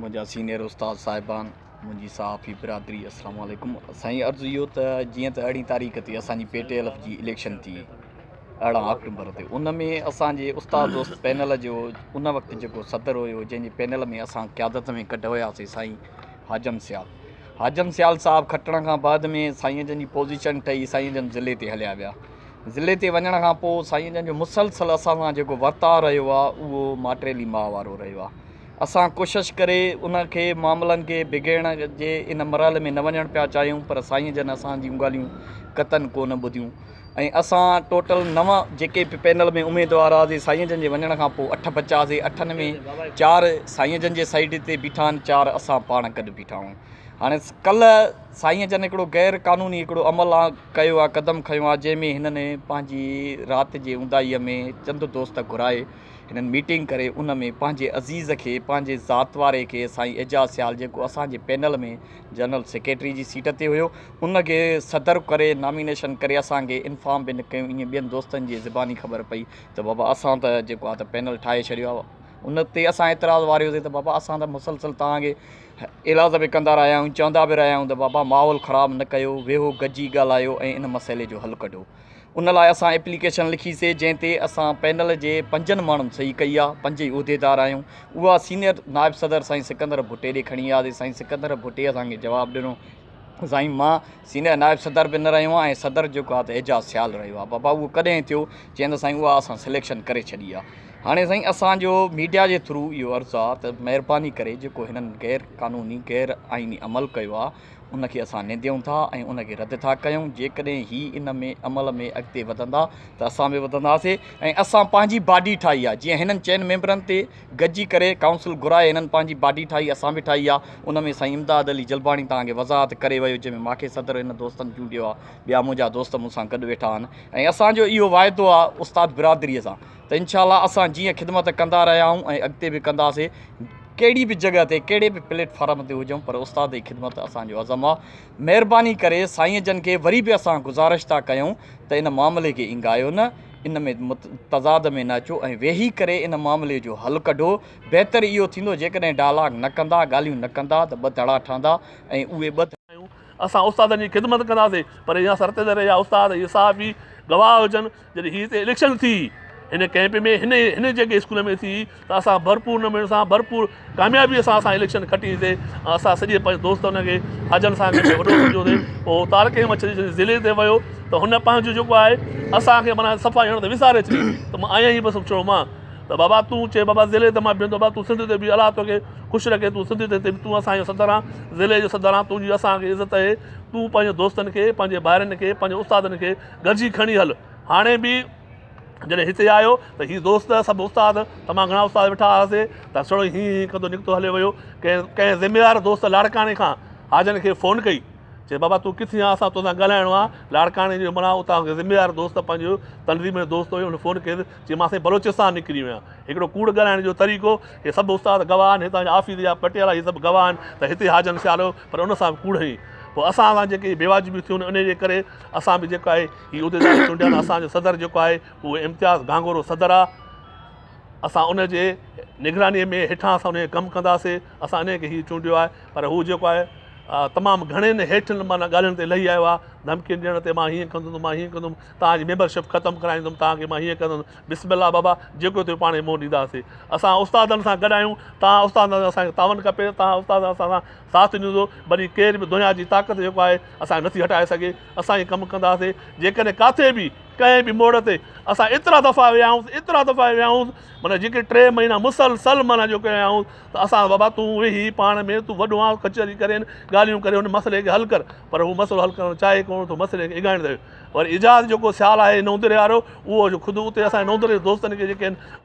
منهنجا سينئر استاد صاحبان، منهنجي صحافي برادري السلام عليڪم. سائين عرض اهو ته جيئن ته ارڙهين تاريخ تي اسان جي پي ٽي ايل ايف جي اليڪشن ٿي 18 آڪٽوبر تي، ان ۾ اسان جي استاد دوست پينل جو ان وقت جيڪو صدر هيو، جنهن جي پينل ۾ اسان قيادت ۾ گڏ هياسي، سائين حاجم سيال، حاجم سيال صاحب کٽڻ کان بعد ۾ سائين جن جي پوزيشن ٺهي، سائين جن ضلعي تي هليا ويا. ضلعي تي وڃڻ کان پوء سائين جن جو مسلسل اسان سان جيڪو ورتاء رهيو آهي اهو ماٽيلي ماء وارو رهيو آهي. اسان ڪوشش ڪري ان کي معاملن کي بگيڙڻ جي ان مرحلي ۾ نه وڃڻ پيا چاهيون، پر سائين جن اسان جون ڳالهيون قطعن ڪو نه ٻڌيون ۽ اسان ٽوٽل 9 جيڪي به پينل ۾ اميدوار هئاسي، سائين جن جي وڃڻ کان پوء 8 بچاسي. 8 ۾ 4 سائين جن جي سائيڊ تي بيٺا آهن، 4 اسان پاڻ گڏ بيٺا آهيون. هاڻي ڪلهه سائين جن هڪڙو غير قانوني هڪڙو عمل ڪيو آهي، قدم کنيو آهي، جنهن ۾ هنن پنهنجي رات جي اونداهي ۾ چند دوست گهرائي هنن ميٽنگ ڪري ان ۾ پنهنجي عزيز کي، پنهنجي ذات واري کي، سائين اعجاز سيال جيڪو اسان جي پينل ۾ جنرل سيڪريٽري جي سيٽ تي هيو، ان کي صدر ڪري نامينيشن ڪري اسان کي انفارم به نه ڪيو. ائين ٻين دوستن جي زباني خبر پئي ته بابا اسان ته جيڪو آهي ته پينل ٺاهي ڇڏيو آهي. ان تي اسان اعتراض واريوسي ته بابا اسان ته مسلسل توهان کي ايلاز به ڪندا رهيا آهيون، چوندا به رهيا آهيون ته بابا ماحول خراب نه ڪيو، ويهو گڏجي ڳالهايو ۽ ان مسئلي جو حل ڪڍو. ان لاء اسان ايپليڪيشن لکي سي، جنهن تي اسان پينل جي 5 ماڻهن صحيح ڪئي آ، 5 ئي عهديدار آهيون. اها سينئر نائب صدر سائين سڪندر ڀٽي ڏي کڻي آياسي. سائين سڪندر ڀٽي اسان کي جواب ڏنو، سائين مان سينئر نائب صدر به نه رهيو آهيان ۽ صدر جيڪو آ ته اعجاز سيال رهيو آ. بابا اهو ڪڏهن ٿيو؟ چين ته سائين اها اسان سليڪشن ڪري ڇڏي آ. هاڻي سائين اسان جو ميڊيا جي ٿرو اهو عرض آ ته مهرباني ڪري جيڪو هنن غير قانوني غير آئيني عمل ڪيو آ ان کي اسان ننديون ٿا ۽ ان کي رد ٿا ڪيون. جيڪڏهن هي ان ۾ عمل ۾ اڳتي وڌندا ته اسان به وڌنداسي ۽ اسان پنهنجي باڊي ٺاهي آهي، جيئن هنن 4 ميمبرن تي گڏجي ڪري ڪائونسل گهرائي هنن پنهنجي باڊي ٺاهي، اسان به ٺاهي آهي. ان ۾ سائين امداد علي جلباڻي توهان کي وضاحت ڪري ويو، جنهن ۾ ماکي صدر هن دوستن چونڊيو آهي، ٻيا منهنجا دوست مون سان گڏ ويٺا آهن ۽ اسان جو اهو واعدو آهي استاد برادري سان ته انشاء الله اسان جيئن خدمت ڪندا رهيا آهيون ۽ اڳتي به ڪنداسي، ڪهڙي به جڳهه تي ڪهڙي به پليٽ فارم تي هجون، پر استاد جي خدمت اسان جو عزم آ. مهرباني ڪري سائين جن کي وري به اسان گذارش ٿا ڪيون ته ان معاملي کي اينگايو نه، ان ۾ تضاد ۾ نه اچو ۽ ويهي ڪري ان معاملي جو حل ڪڍو. بهتر اهو ٿيندو جيڪڏهن ڊائلاگ نه ڪندا، ڳالهيون نه ڪندا ته ٻه ڌڙا ٺهندا ۽ اهي ٻه. آهيون، اسان استادن جي خدمت ڪنداسين، پر اها سرتيدر جا استاد اهي صحافي گواهه هجن. جڏهن هي هتي اليڪشن ٿي هن ڪئمپ ۾ هن هن جيڪي اسڪول ۾ ٿي ته اسان ڀرپور نموني سان ڀرپور ڪاميابي سان اسان اليڪشن کٽي سي. اسان سڄي پنهنجي دوست هن کي حاجن سان گڏ وڏو سمجهيو سي. پوء طارق احمد ڇڏي ڇڏي ضلعي تي ويو ته هن پنهنجو جيڪو آهي اسان کي معنيٰ صفا ڄڻ ته وساري ڇڏي ته مان آهيان ئي بس ڇڙو مان ته بابا تون چئي بابا ضلعي تي مان بيهندو بابا تون سنڌ تي بيهه الله توکي خوش رکي تون سنڌ تي تون اسان جو صدر آن ضلعي جو صدر آن تنهنجي اسان کي عزت آهي تون پنهنجي دوستن کي پنهنجي ڀائرن کي پنهنجي استادن کي گڏجي کڻي هل. هاڻي به جڏهن هتي آيو ته هي دوست سڀ استاد تمام گهڻا استاد ويٺا هئاسي ته سڙو هين هين ڪندو نڪتو هليو ويو. ڪنهن ڪنهن ذميوار دوست لاڙڪاڻي کان حاجن کي فون ڪئي، چي بابا تون ڪٿي آن اسان توسان ڳالهائڻو آ. لاڙڪاڻي جو معنيٰ اتان ذميوار دوست پنهنجو تنظيم جو دوست هيو، هن فون ڪيس، چي مان سائين بلوچستان نڪري ويو آهيان. هڪڙو ڪوڙ ڳالهائڻ جو طريقو، هي سڀ استاد گواهه آهن، هتان جا آفيس جا پٽيالا هي سڀ گواهه آهن ته هتي حاجن سيال هيو، پر ان سان به ڪوڙ هنئي. پوء اسان سان جيڪي بيواجبيون ٿيون ان جي ڪري اسان به جيڪو آهي هي عهديدار چونڊيا آهن. اسان جو صدر جيڪو آهي اهو امتياز گهانگورو صدر آهي. اسان ان جي نگراني ۾ هيٺان اسان ان کي ڪم ڪنداسي. اسان ان کي هي چونڊيو آهي، پر هو جيڪو آهي تمام گهڻين هيٺ معنيٰ ڳالهين تي لهي آيو آهي، ڌمڪين ڏيڻ تي مان هيئن ڪندم مان هيئن ڪندم، توهان جي ميمبرشپ ختم ڪرائيندم، توهان کي مان هيئن ڪندم. بسم الله بابا جيڪو ٿيو پاڻ ئي منهن ڏينداسي. اسان استادن سان گڏ آهيون، توهان استادن سان اسان کي تعاون کپي، توهان استاد اسان سان ساٿ ڏيندو، ڀلي ڪير به دنيا جي طاقت جيڪو آهي اسان کي نٿي هٽائي سگهي. اسان ئي ڪم ڪنداسي. جيڪڏهن ڪاٿي به ڪنهن به موڙ تي اسان ايترا دفعا ويا آهيون، ايترا دفعا ويا آهيون، معنيٰ جيڪي 3 مهينا مسلسل معنيٰ جو ڪيا آهيون ته اسان بابا تون ويهي پاڻ ۾ تون وڏو آن ڪچهري ڪرين ڳالهيون ڪري ان مسئلي کي حل ڪر، پر هو مسئلو حل ڪرڻ چاهي ڪونه ٿو، مسئلي کي اگهائڻ ٿو. وري اعجاز جيڪو سيال آهي نوندري وارو اهو خود اتي اسان جي نوندري جي دوستن کي جيڪي آهن.